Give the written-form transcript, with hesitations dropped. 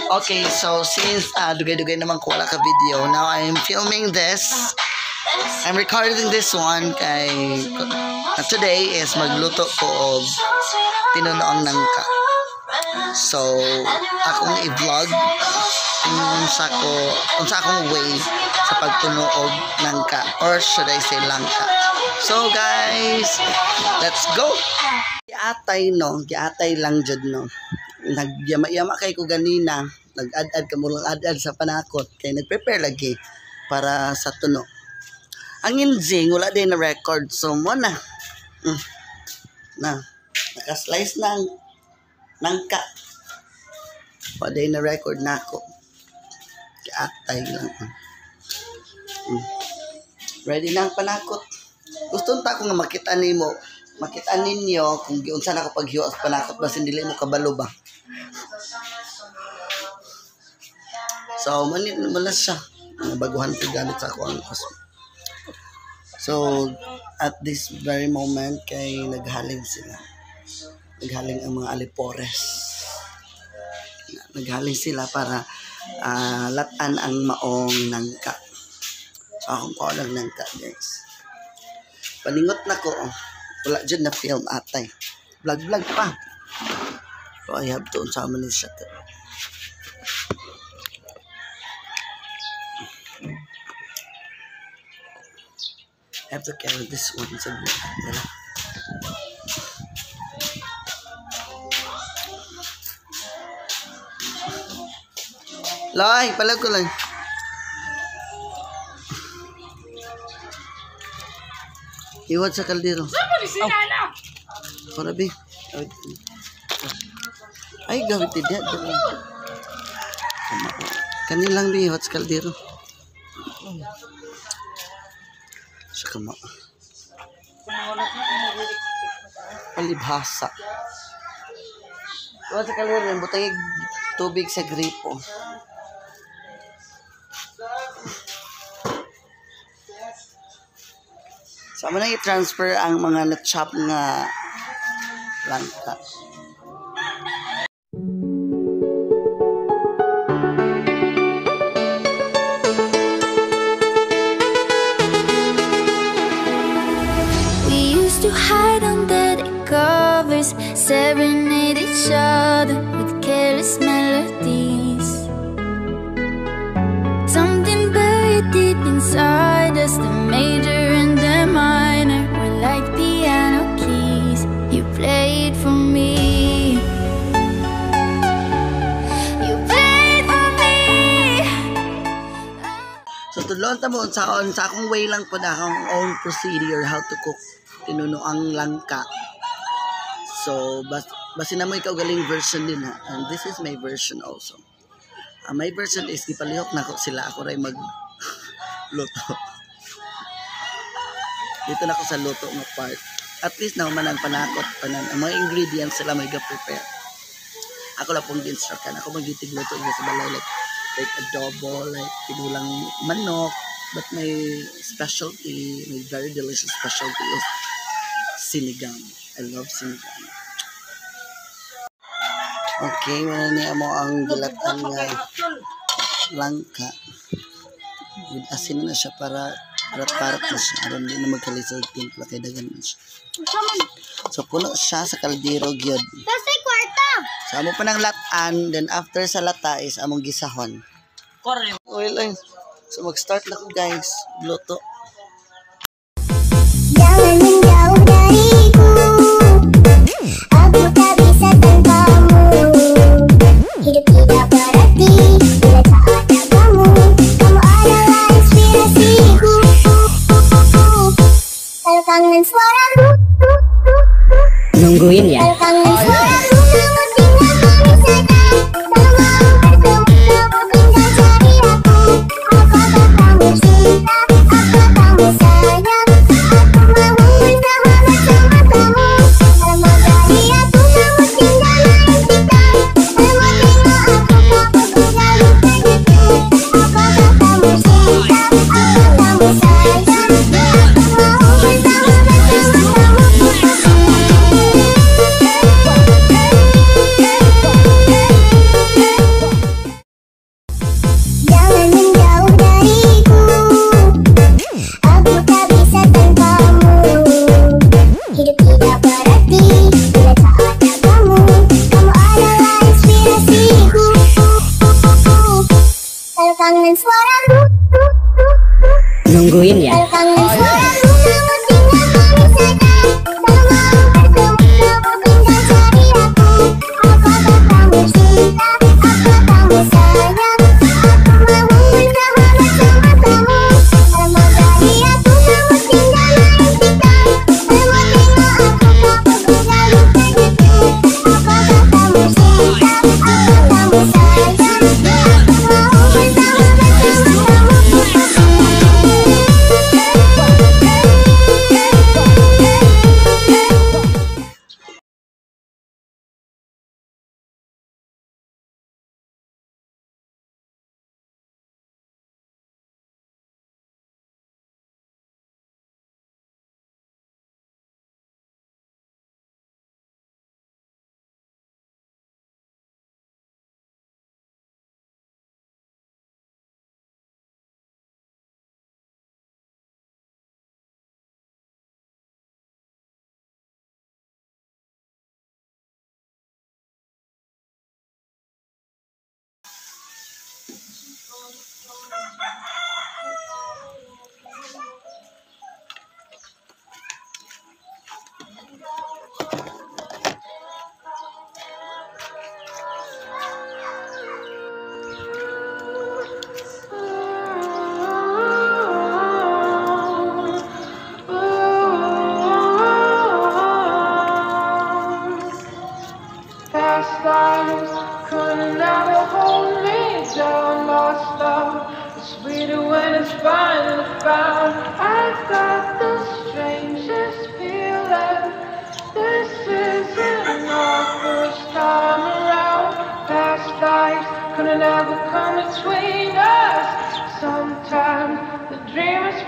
Okay, so since dugay-dugay naman ko wala ka video, now I'm filming this. I'm recording this one kay today is magluto ko og tinunoang nangka. So, akong i-vlog unsa ko unsa akong way sa pagtuno og nangka, or should I say langka. So guys, let's go. Giatay no, giatay lang jud no. Nagyama-yama kay ko ganina, nag-add-add ka mo lang add-add sa panakot kay nag-prepare lagi para sa tuno. Ang injing wala din na record, so mo na. Na naka-slice na ang nangka. Wala din na record na ako. Giatay lang. Ready na ang panakot. Gusto ta ko nga makita nimo, makita ninyo kung giunsa na ko paghiwa sa panakot basin dili mo kabalo ba. So manit na siya. Baguhan ko gamit sa ako ang cosmo. So at this very moment kay naghaling sila. Naghaling ang mga alipores. Naghaling sila para latan ang maong nangka. So akong kuha lang nangka, guys. Paningot na ko. Oh. Wala dyan na film atay. Vlog-vlog pa. So I have to unsa man siya. I have to carry this one sa buhat nila. Lay, palag ko lang. Iwat sa kaldero. Para bi. Ay, gawit diya. Kanilang bi, iwat sa kaldero. Sa kama. Palibhasa. Iwat sa kaldero, butang tubig sa gripo. So, amo na i-transfer ang mga na-chop nga langka. We used to hide under the covers, serenade each other with careless melodies. Something buried deep inside us, the major and the minor were like piano keys. You played for me. You played for me. So tudloon ta mo unsaon sa akong way lang pud, akong own procedure how to cook tinunoang langka. So basin na mo ikaw galing version din ha. And this is my version also. My version is gipalihok nako sila, ako ray mag luto. Dito na ako sa luto nga part. At least na man ang panakot tanan. Ang mga ingredients sila may ga-prepare. Ako lang pong gi-instructan. Ako magitig luto sa balay like adobo, like pinulang manok. But my specialty, my very delicious specialty is sinigang. I love sinigang. Okay, wala niya mo ang gilatan nga langka. With asin na siya para parat na siya. Aron di na magkalisod timpla kay dagan na siya. So puno siya sa kaldero gyud. Kasi kwarta. So amo pa ng latan, then after sa lata is among gisahon. Oil ay. So mag-start na ko guys, luto. Jangan menjauh dariku, aku tak bisa tanpamu. Hidup tidak berarti bila tak ada kamu. Kamu adalah inspirasiku. Kalau kangen suaramu, Nungguin ya. kalau kangen suaramu, kamu tinggal panggil saja. Kalau mau bertemu, kamu tinggal cari aku. Apakah kamu cinta? Apa kamu sayang? Aku mau bersahabat sama kamu. Kalau mau cari aku, kamu tinggal Kangen suaramu. Nungguin ya. Kangen suaramu. Kamu tinggal manis saja. Tak mau bertemu, kamu tinggal cari aku. Apakah kamu cinta? Apa kamu sayang? Aku mau bersahabat sama kamu. Kamu dari aku, kamu tinggal main tikar. Kamu tengok aku, kamu tinggal lupa. Apakah kamu cinta? Apa kamu sayang? Aku mau bersahabat sama kamu. Past lives could never hold me down. Lost love is sweeter when it's finally found. I've got the strangest feeling. This isn't our first time around. Past lives could never come between us. Sometimes the dream is.